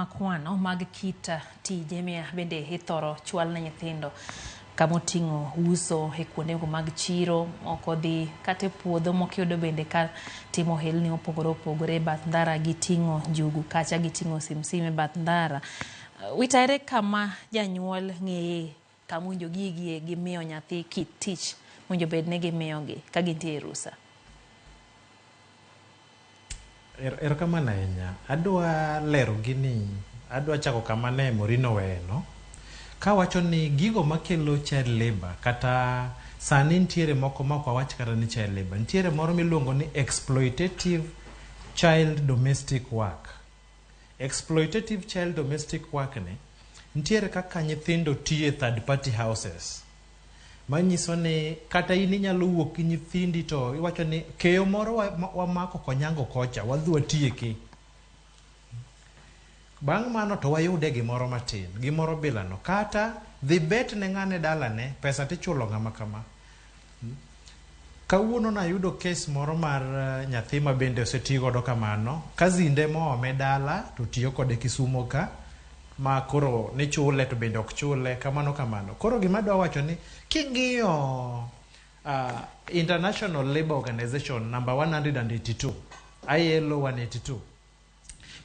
Makwano mag kit tije mia bende ithoro chwal ne nyithindo kamoting'o uso e kuondego mag chiro, moko dhi kata e puodho, moko iyudo bende ka timo ohelni mopogore opogore e bath ndara, giting'o njugu kacha, giting'o simsim e bath ndara. Wita ere kama janyuol ng'eye kama owinjo gigie gimiyo nyathi kit tich mowinjo bed ni gimiyogi ka gintie e rusa? Erokamano ahinya. Adwa lero gini, adwa chako kama ne Maureen oweyeno. Kawacho ni gigo makelo child labor kata sani nitiere moko ma ok wawach kata ni child labor. Nitiere moro miluongo ni exploitative child domestic work. Exploitative child domestic work ni nitiere kaka nyithindo tiyo e third party houses. Manyiso ni kata in inyalo wuok gi nyithindi to iwacho ni keyo moro wamako konyango kocha, wadhi watieke. Bang' mano to wayude gimoro matin, gimoro bilano. Kata dhi bet ne ng'ane dalane, pesa tichulo ng'ama kama. Kawuono nayudo kes moro mar nyathi ma bende oseti godo kamano. Kazinde moome dala to tiyo kode Kisumo ka, ma koro nichule to bende ok chule, kamano kamano. Koro gima adwa wacho ni king'iyo International Labour Organization number 182, ILO 182,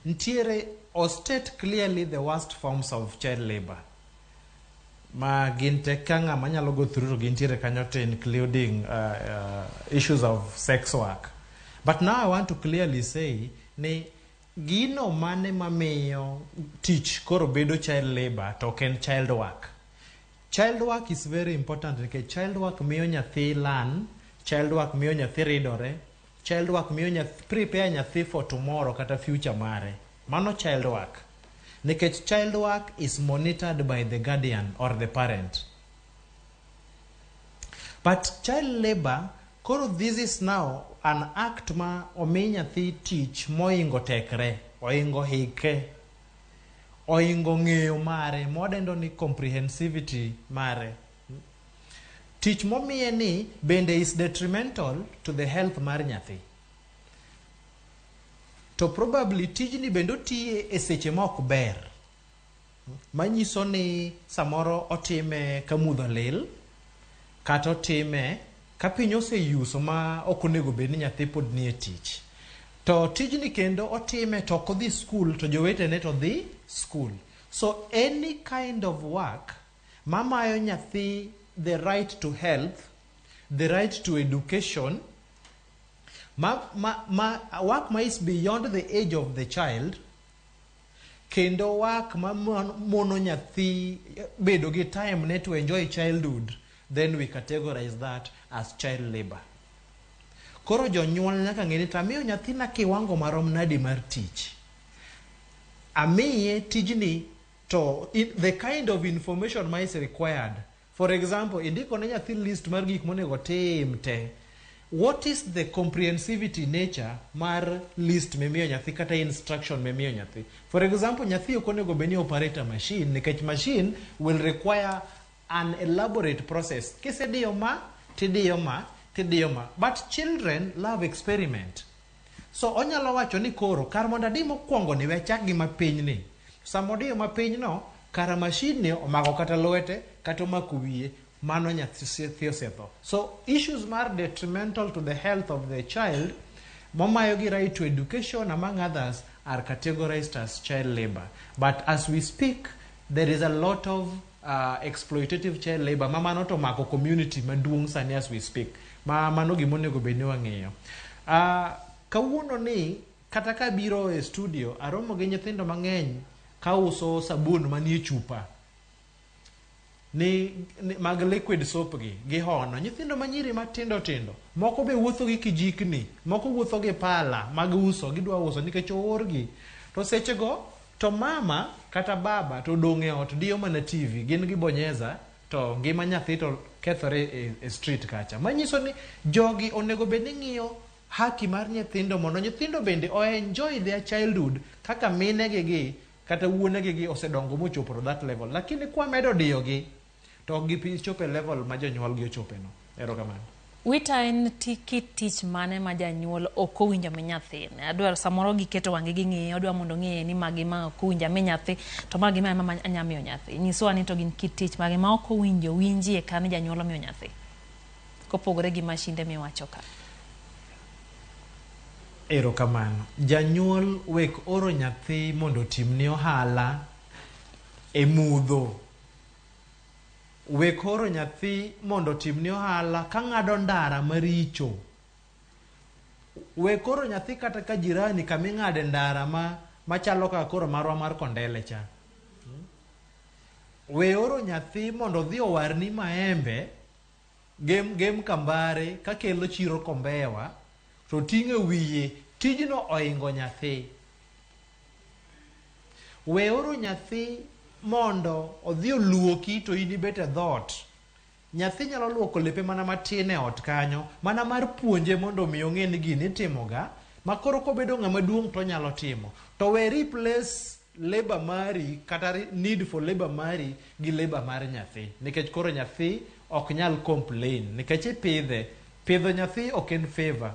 nitiere o state clearly the worst forms of child labor ma gin te ka ng'ama nyalo go through to gintiere kanyo te, including issues of sex work. But now I want to clearly say ni gino mane mamiyo tich koro bedo child labor to ok en child work. Child work is very important nikech child work miyo nyathi learn, child work miyo nyathi ridore, child work miyo nyathi prepare nyathi for tomorrow kata future mare. Mano child work. Nikech child work is monitored by the guardian or the parent. But child labor, koro this is now an act ma omi nyathi tich moingo tekre, oingo hike, oingo ng'eyo mare, mwadendo ni comprehensivity mare. Tich momiye ni bende is detrimental to the health mar nyathi. To probably tijni bende otiye e seche ma ok ber. Manyiso ni samoro otime ka mudho lil, kata otime ka piny oseyuso ma ok onego bed ni nyathi pod nie tich. To tijni kendo otime to ok odhi school to jowetene to dhi school. So any kind of work mamayo nyathi the right to health, the right to education, ma work ma is beyond the age of the child, kendo work ma mono nyathi bedo gi time ne to enjoy childhood, then we categorize that as child labor. Koro jonyuol nyaka ng'e ni to amiyo nyathina kiwango marom nadi mar tich. Amiye tijni to in, the kind of information ma is required. For example, indiko ne nyathi list mar gik monego otim te. What is the comprehensivity nature mar list mimiyo nyathi kata instruction mimiyo nyathi? For example, nyathi ok onego bed ni operate a machine nikech machine will require an elaborate process. Kisediyo ma, tidiyo ma, tidiyo ma. But children love experiment. So onyalo wacho ni koro kar mondo adi mokwongo ni we achak gi mapiny ni. Sama odiyo mapiny no, kara machine ni omako kata lwete kata omako wiye, mano nyathi osetho. So issues mar detrimental to the health of the child, momayo gi right to education among others, are categorized as child labor. But as we speak, there is a lot of exploitative child labor ma mano to mako community maduong' sani as we speak. Ma mano gima onego bed ni wang'iyo. Kawuono ni kata ka biro e studio aromo gi nyithindo mang'eny kauso sabun manie chupa ni mag liquid soap gi gihono nyithindo manyiri matindo tindo, moko be wuotho gi kijikni, moko wuotho gi pala mag uso, gidwa uso nikech oorgi to sechego to mama kata baba to odong' e ot diyo mana TV, gin gibonyeza to ngima nyathi to kethore e street kacha. Manyiso ni jogi onego bed ni ng'iyo haki mar nyithindo mondo nyithindo bende o enjoy their childhood kaka minegi gi kata wuonegi gi osedongo mochopo to that level. Lakini kwamedo diyogi to ok gibi chopo e level ma jonyuolgi ochope no. Erokamano. Wita en kit tich mane ma janyuol ok owinjo mi nyathine? Adwaro samoro giketo wang'gi ging'iyo, odwa mondo ong'e ni magi ma ok owinjo ami nyathi, to magi ma ema anya miyo nyathi. Nyiswa ni to gin kit tich mage ma ok owinjo winjie ka ni janyuol omiyo nyathi? Kopogore gi mashinde miwacho ka. Erokamano. Janyuol wek oro nyathi mondo otimni ohala e mudho. Wek oro nyathi mondo otimni ohala ka ng'ado ndara maricho. Wek oro nyathi kata ka jirani kama ing'ade ndara ma machalo kaka koro marwa mar Kondele cha. We oro nyathi mondo odhi owarni maembe gem, gem kambare kakelo chiro Kombewa to ting'e wiye tijno oingo nyathi. We oro nyathi mondo odhi oluoki to in ibet e dhoot. Nyathi nyalo luoko lepe mana matin e ot kanyo, mana mar puonje mondo omi ong'e ni gini itimoga, ma koro kobedo ng'ama duong' to onyalo timo. To we replace labor mari kata need for labor mari gi labor mar nyathi. Nikech koro nyathi ok nyal complain, nikech ipidhe. Pidho nyathi ok en favor.